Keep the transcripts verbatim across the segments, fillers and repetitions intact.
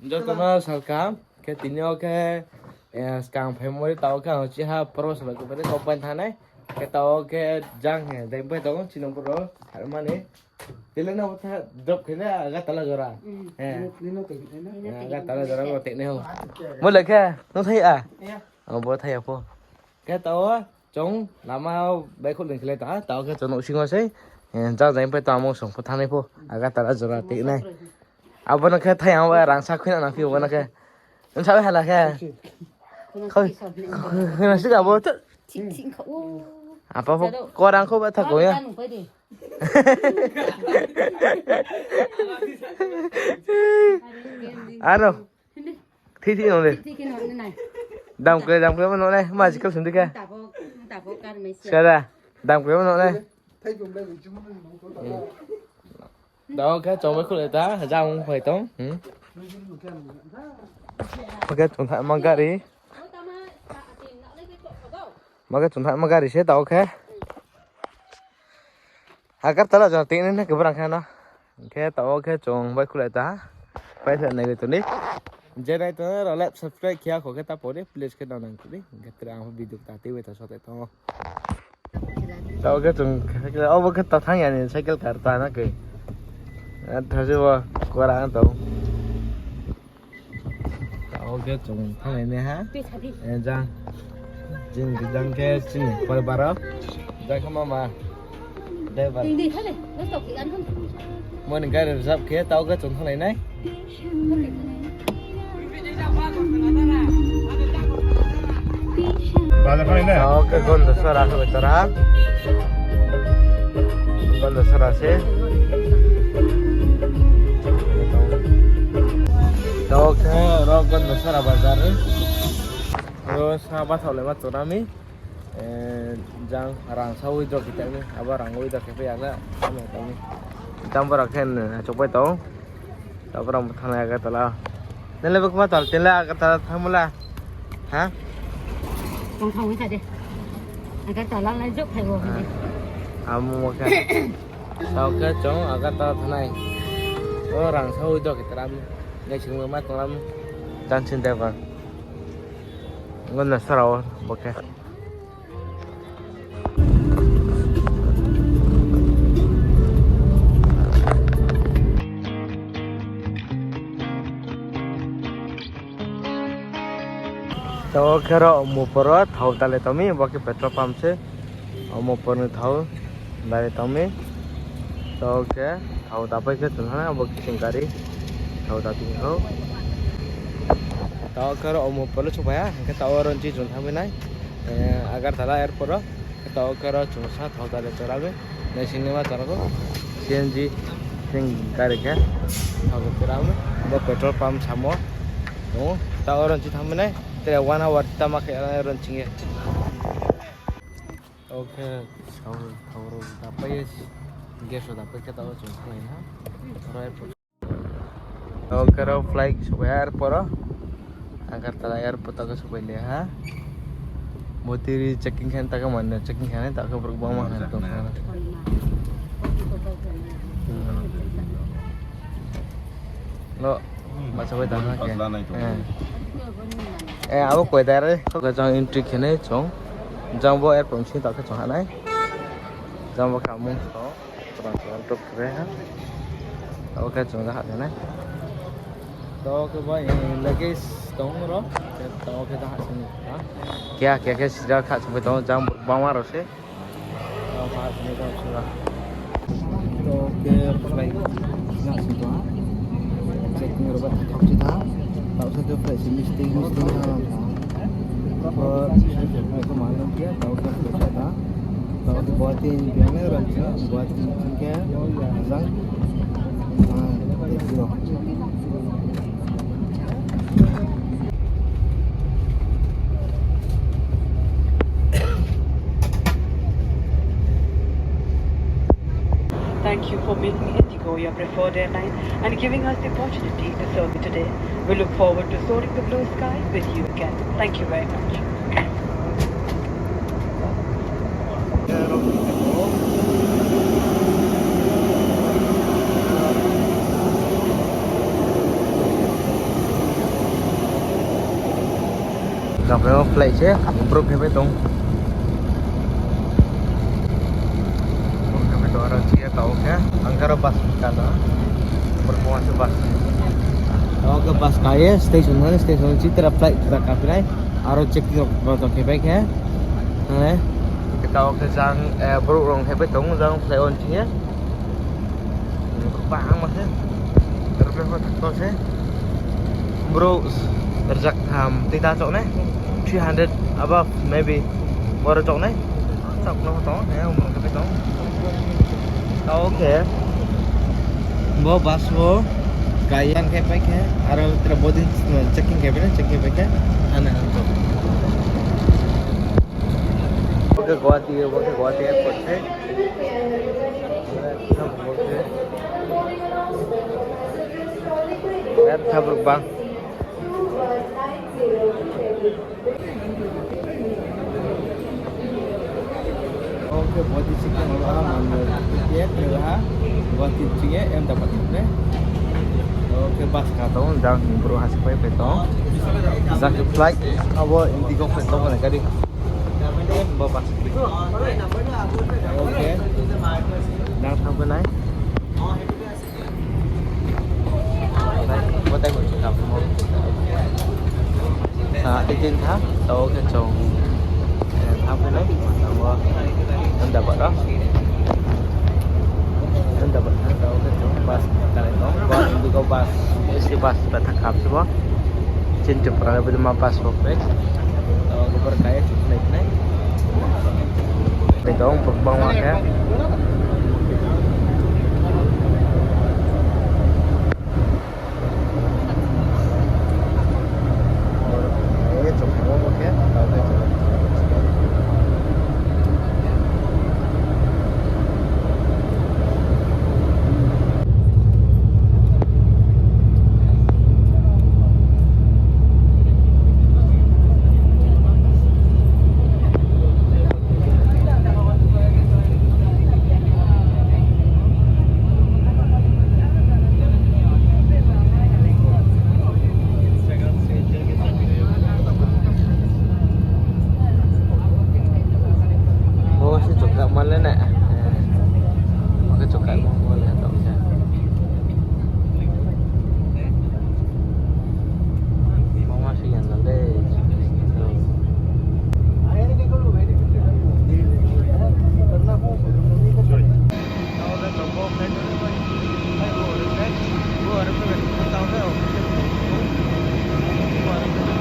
Joto no salkam, khe tini yo khe, eh, skang phaimo ri tao khe ang chiha poro sala ko bai kau pai thanai. Khe tao khe jang he, jang pai tao chini boro tharmani. Tile no tha drop khe le Agartala jora. Hmm. Eh. Nino to, nino. Eh, Agartala jora bo tini ho. Mo le khe, no thai a? Ya. Ang bo thai a pho. Khe tao chung lama baihkhouh ling khe le ta, tao khe chung nouhsing wo sei, eh, jang jang pai tao amo song pho thanai pho, Agartala jora tei nai. Abo no khe thai ang rang sa khui na nang phi bo no khe. Nsa hala khe. Khoi, khoi, khoi na sik abo. Apa pho korang kho ba tha ko ya. Ano. Thik thik nung le. Dam kle, dam kle mo nung le. Ma sikal sindi khe. Sada. Dam kle mo nung le. Dao khe chong bai khule ta, jang phai tong. Hmm. Oke, chung tha ma gari. Ma khe chung tha ma gari se tao khe. Agartala jora tini na kebrang khe no. Khe tao khe chung bai khulai ta. Pai khlai nai tong di. Je nai tong rao like subscribe khe ya kho khe ta pore please khe nang nang di. Khe tre ang video ta tei bai ta so te tong. Tao khe chung, obo khe ta thanng ya ni cycle car ta na khe. Thaji bo kora ang tao. Tao khe chung thannglai nai ha. Tui sa di. Eh, jang. Jing jang khe chini pore baro. Jang khe mama. Driver. Tui di sa di. Mo ni gari reserve khe tao khe chung thannglai nai. Tao khe Gondasora khe bai tara. Gondasora se. Tao khe ro Gondasora bazar. Ro sa bathao le ma tongnami. Eh, jang rang sa withdraw khe tongmi. Abo rang withdraw khe phai ya na. Amo tongmi. Jang bora khe, eh, chokpai tong. Tao bora mo thanglai Agartala. Nele bukma tal tele Agartala thanngmula. Ha? Tong thang wi sa de. Agartala lai jok phai bo. Amo mo khe. Tao khe chung Agartala thanai. O rang sa withdraw khe tara mi. Nai sing ma tonglam. Jang chin driver. Gondasora o bo khe. Tao khe ro Omopor wo thao dalai tongmi, bo khe petrol pump se. Omopor ni thao dalai tongmi. Tao khe thao dapai khe chung ha, bo khe chung gari. Thao da tong thao. Tao khe ro Omopor le souhphai ha, hing khe tao aro ni chung thanngmai nai. Eh, Agartala airport wo. Tao khe ro chung sa thao dalai chora mi. Nai sing ni ma chora kho. C N G, sing gari khe. Thao khe chora mi. Bo petrol pump samo. Tao aro ni thanngmai nai. Tre one hour tama khe aro ni ching ye. Tao khe thao, thao ro dapai ye, gas ro dapai khe tao chung thanglai ha. Aro airport. Tao khe ro flight souhphai airport wo. Agartala airport tao khe souhphai le ha. Motiri checking khe tao khe mane checking khe tao khe borok bangma khe tong kha. Lo, masa bai tang khe. Eh, abo koi dare. Khe jang entry khe nai chung. Jang bo airport sing tao khe chung ha nai. Jang bo kha mung tong. Tao khe chung ha nai. Tao khe bai luggage tong ro. Tao khe ha sini. Kya kya khe sida kha chung tong jang bangma ro se. Tao khe flight na sing tong ha. Checking ro ba thok chi tha. Tao sa khe flight se mistake mistake na. Tao khe Guwahati ni biang le ran khe, Guwahati ni khe jang. Thank you for making Indigo your preferred airline and giving us the opportunity to serve you today. We look forward to soaring the blue sky with you again. Thank you very much. Aro flight se, brouh khe bai tong. Brouh khe bai tong, aro chini tao khe, ang khe aro bus ka na. Brouh khe bus. Tao khe bus ka ye, station thani, station chini tera flight tera ka phi nai. Aro checking rao tong khe bai khe. Tao khe jang, eh, brouh rao khe bai tong, jang flight on chini ye. Bangma se. Aeroplane pho thakto se. Brouh rzak tham tei ta chouh nai. Three hundred above maybe. Boro chouh nai. Chouh no tong, eh, umrung khe pai tong. Tao khe. Bo bus wo kaiyan khe pai khe. Aro tera boarding checking khe pai, checking pai khe. Ano ang to. Bo khe Guwahati, bo khe Guwahati airport se. Birat sabruk bang. Oke, Guwahati chini ha, Guwahati chini Ahmedabad ni. Oke, bus ka tong, jang brouh ha se pai pai tong. Jang khe flight, abo Indigo flight tong, gari. Bo bus. Oke. Nang thang phi nai. Bo tai mo chungkha mo. Sa, eighteen tha, tao khe chung, eh, thang phi nai. Tang bo. Ahmedabad ro. Ahmedabad tha, tao khe chung bus ka nai tong. Bo Indigo bus, A C bus ba thang kham se bo. Chini Tripura le bini ma passport bai. Tao khe bor kaya chuknai nai. Bai tong brouh bangma khe. Bo se chukha ma le na. Bo khe chukha ma le tong se. Mama se yan na le.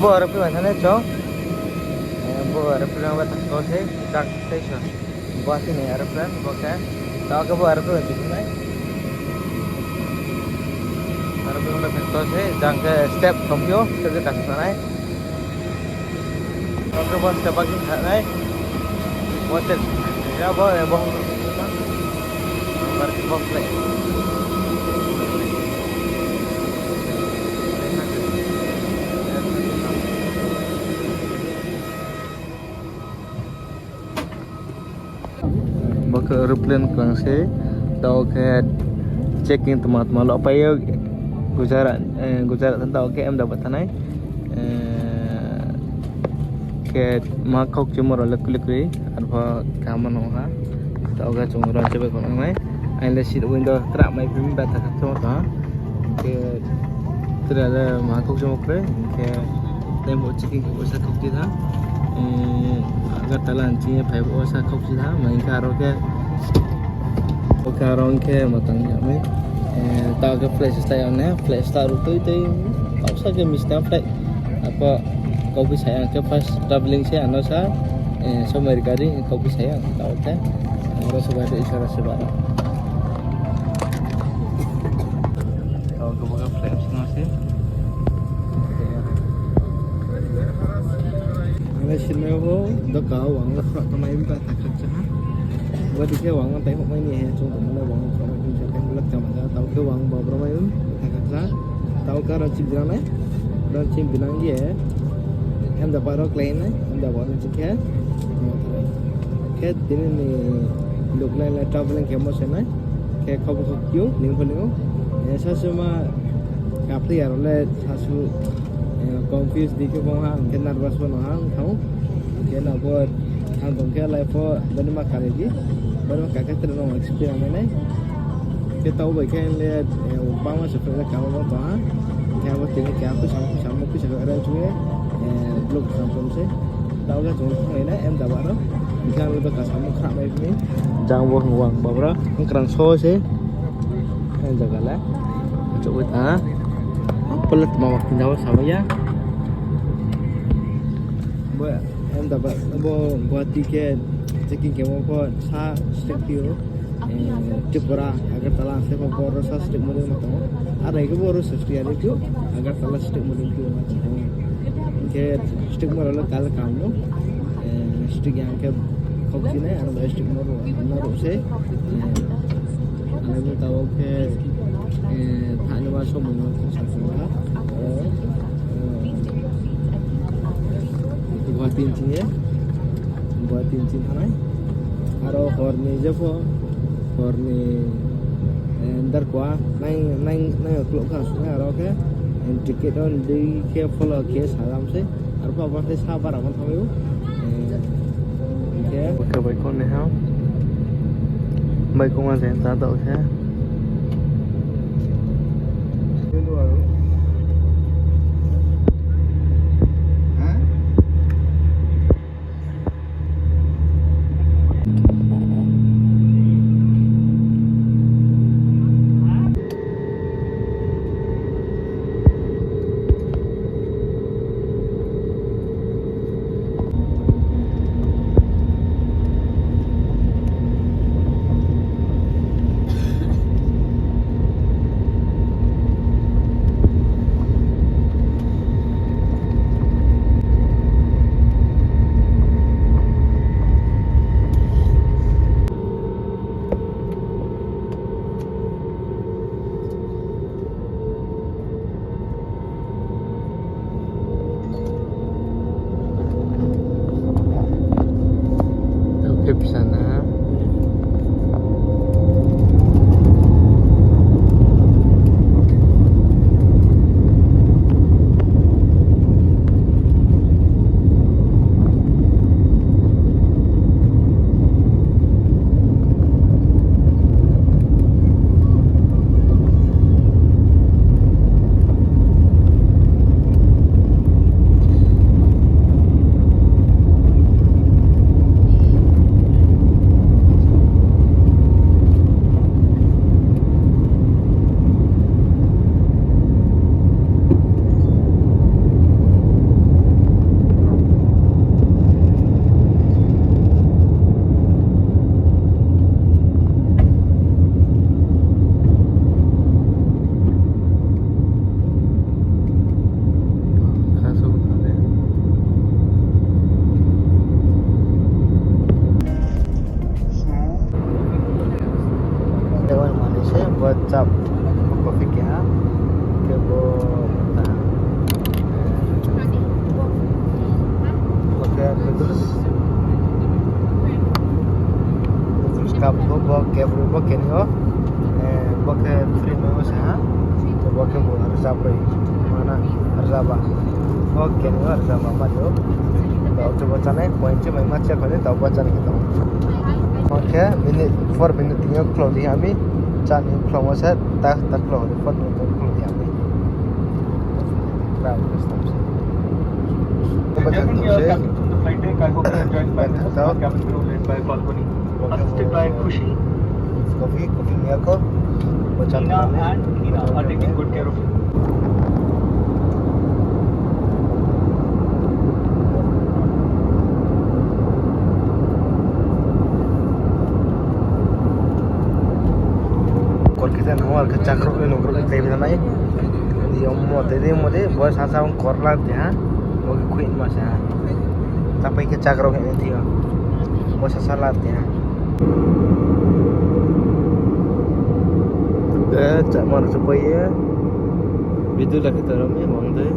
Bo aro phi bai thani chong. Bo aro phi bai thang to se, jang station. Guwahati ni aeroplane, bo khe. Tao khe bo aeroplane tuikhum nai. Aeroplane bai thang to se, jang khe step tongphi ou, step je kasa nai. Tao khe bo step ba khe kha nai. Bo step, ya bo, bo. Bo flight. Bo khe aeroplane klang se, tao khe checking tma tma lo pai ou, Gujarat, eh, Gujarat tao khe Ahmedabad thanai, eh, khe ma khaukchimo rao le kuli kuli, arphuh kaham no ha, tao khe chung rao chebai khonang nai, aini le seat window kra mai phim ba thakha chung tong ha, khe Tre le ma khaukchimo khe, hing khe tei bo chikhi khe bo sa khaukchi tha. Agartala ni chini phai bo sa khaukchi tha, ma hing khe aro khe, bo khe aro hing khe ma tang ya mai. Tao khe flash style ang ne, flash style ru tui tui, tao sa khe mis tang flight. Ako kauphi sa ya ang khe first traveling se ano sa, somoi ri gari kauphi sa ya ang tao khe. Aro se bai isara se ba. Tao khe bo khe flight sing se. Ang le sinai bo doka wang le khorok tongmai ba thakha cha ha. Bo dikhe wang tai hokmai ni he chung tongmani wang khorok tong se tang lak chama ja tao khe wang bo bro mai um thakha cha. Tao khe aro chim binang nai. Aro chim binang ye. Em da baro klai nai. Em da baro chim khe. Khe tini ni luk lai le traveling khe mo se nai. Khe khobo kho kiu ning pho ning ou. Sasu ma kaphli aro le sasu. Confuse di khe bung ha, hing khe nervous pho no ha, hing thang. Hing khe na bo thang tong khe life pho bani ma kari di. Bani ma kari khe tre no experience nai nai. Khe tau bai khe le, eh, bangma se phai le kamo bo tong ha. Hing khe abo tini khe ang kusa kusa mo kusa khe rai chung ye, eh, vlog sam pon se. Tau khe chung thang nai nai, em daba ro. Hing khe ang le to kasa mo khra mai phini. Jang bo hing wang babra, ang krang so se. Ang jaga le. Chouh bai tha. Pelet ma wak tingja wo sabai ya. Bo, em da ba, bo Guwahati khe checking khe mo pho sa state phi ou. Eh, Tripura, Agartala, se pho bo ro sa state mo dei ma tong ou. Ar nai khe bo ro sa state ya dei phi ou, Agartala state mo dei phi ou ma tong ou. Khe state mo ro le kal kam no. Eh, state yang khe khokchinai, ar bai state mo ro, no ro se. Eh, Ang ni tabo khe, eh, thani ma somung no khe sa sung ha. Eh, eh, Guwahati ni ching ye, Guwahati ni ching thanai. Aro hor ni jepho, hor ni, eh, darkwa, nine, nine, nine o'clock kha sunai aro khe, eh, ticket on dei khe follow khe salam se. Arphuh abo khe sa bara pho thanng ou. Eh, hing khe bo khe bai khong ni ha. Bai khong ma se ta tao khe. Tao khe bsa na. Taiwan mani se bo chap, bo coffee keha, khe bo ta. Bo khe noodles. Noodles cup bo, bo khe bo, bo khe ni o. Eh, bo khe free mai o se ha. Bo khe bo rzaba. Mana rzaba. Bo khe ni o rzaba ma do. Tao khe bo chanai, point se mai ma che kho ni, tao bo chanai khe tao. Bo khe minute, four minute tini yo khlou di ami. Chani khlou mo se, ta, ta khlou di, four minute khlou di ami. Coffee, coffee ni ako. Bo chani. Kor kisa nang, ar khe chakrok ni nongkrok ni tei nai. Yom mo tei di mo di, bo sasa ong kor la ti ha. Bo khe khui ma sa. Tapai khe chakrok ni ti ha. Bo sasa la ti ha. Eh, chama rao se pai ye. Video la khe ta ram ye, mang dei.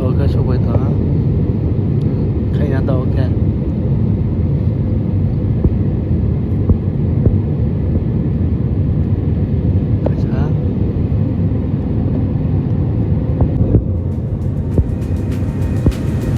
Oke, sopai tha.